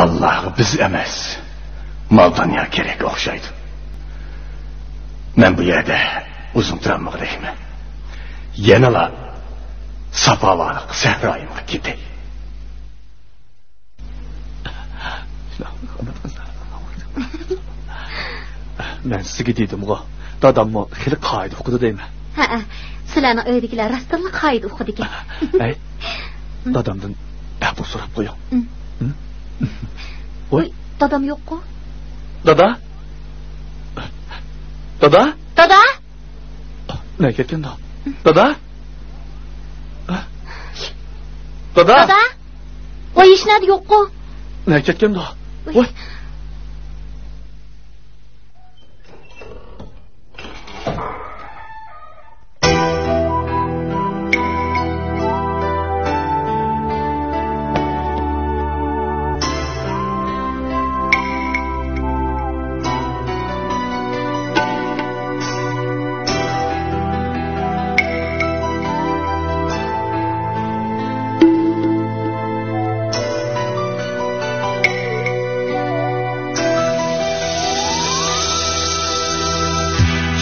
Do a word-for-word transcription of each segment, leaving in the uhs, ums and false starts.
ئاللاغا بىز ئەمەس، مال-دۇنيا كېرەك ئوخشايدۇ. مەن بۇ يەردە ئۇزۇن تۇرالمىغۇدەكمەن. يەنىلا ساپا بارلىق سەھرايىمغا كېتەي. مەن سىزگە دېدىمغۇ، داداممۇ خېلى قائىدە ئۇقىدۇ دەيمەن. ھەئە، سىلەرنىڭ ئۆيدىكىلەر راستتىنلا قائىدە ئۇقىدىكەن. ئەي، دادامدىن ئەپۇ سوراپ قويۇڭ. ۋوي، دادام يوققۇ. دادا؟ دادا؟ دادا؟ نەگە كەتكەندۇ؟ دادا؟ دادا؟ دادا؟ ۋاي، ھېچنەدە يوققۇ. نەگە كەتكەندۇ؟ ۋاي. ۋاي.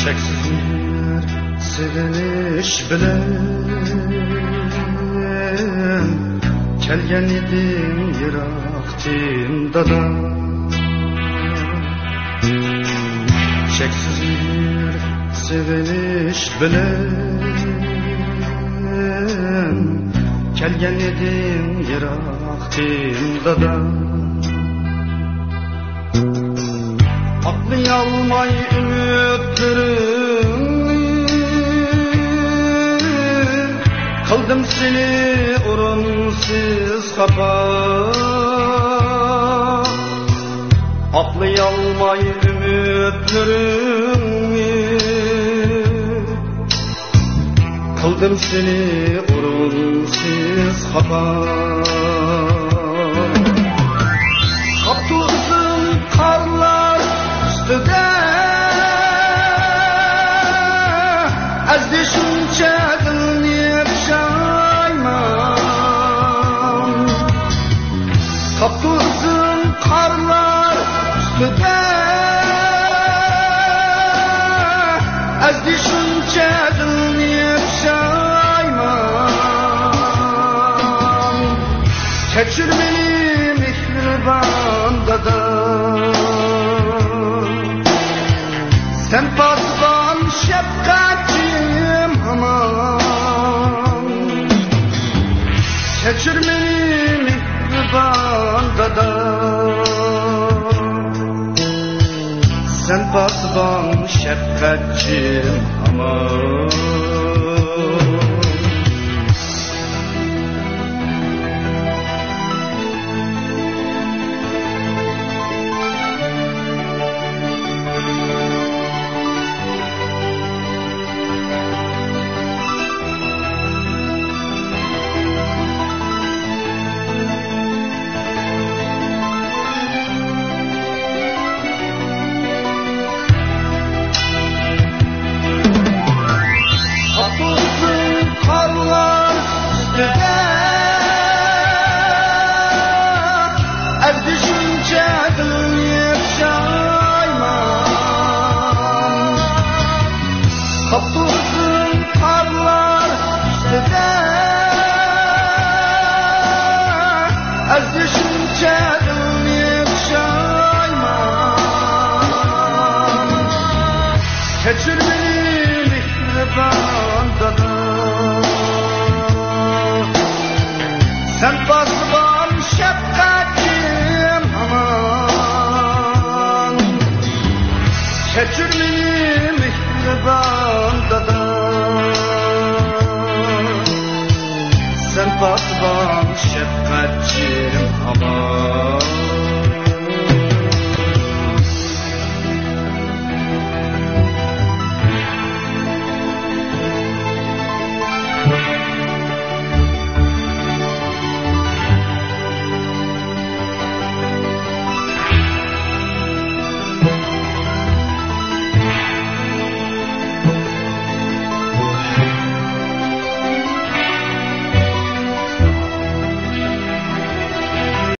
چەكسىز مېھىر، سېغىنىش بىلەن كەلگەن ئىدىم يىراقتىن، دادا. چەكسىز مېھىر، سېغىنىش بىلەن كەلگەن ئىدىم يىراقتىن، دادا. ئاقلىيالماي ئۈمىدلىرىمنى، قىلدىم سېنى ئورۇنسىز خاپا. ئاقلىيالماي ئۈمىدلىرىمنى، قىلدىم سېنى ئورۇنسىز خاپا. قاپتۇ ئىزىم قارلار ئۈستىدە، ئەزدى شۇنچە دىلنى پۇشايمان. قاپتۇ ئىزىم قارلار ئۈستىدە، ئەزدى شۇنچە دىلنى پۇشايمان. كەچۈر مېنى، مېھرىبان دادا، سەن پاسىبان، شەپقەتچىم ھامان. كەچۈر مېنى، مېھرىبان دادا، سەن پاسىبان، شەپقەتچىم ھامان. ئەزدى شۇنچە دىلنى پۇشايمان. قاپتۇ ئىزىم قارلار ئۈستىدە، ئەزدى شۇنچە دىلنى پۇشايمان. كەچۈر مېنى، مېھرىبان دادا، سەن پاسىبان، شەپقەتچىم ھامان. كەچۈر مېنى، مېھرىبان دادا، سەن پاسىبان، شەپقەتچىم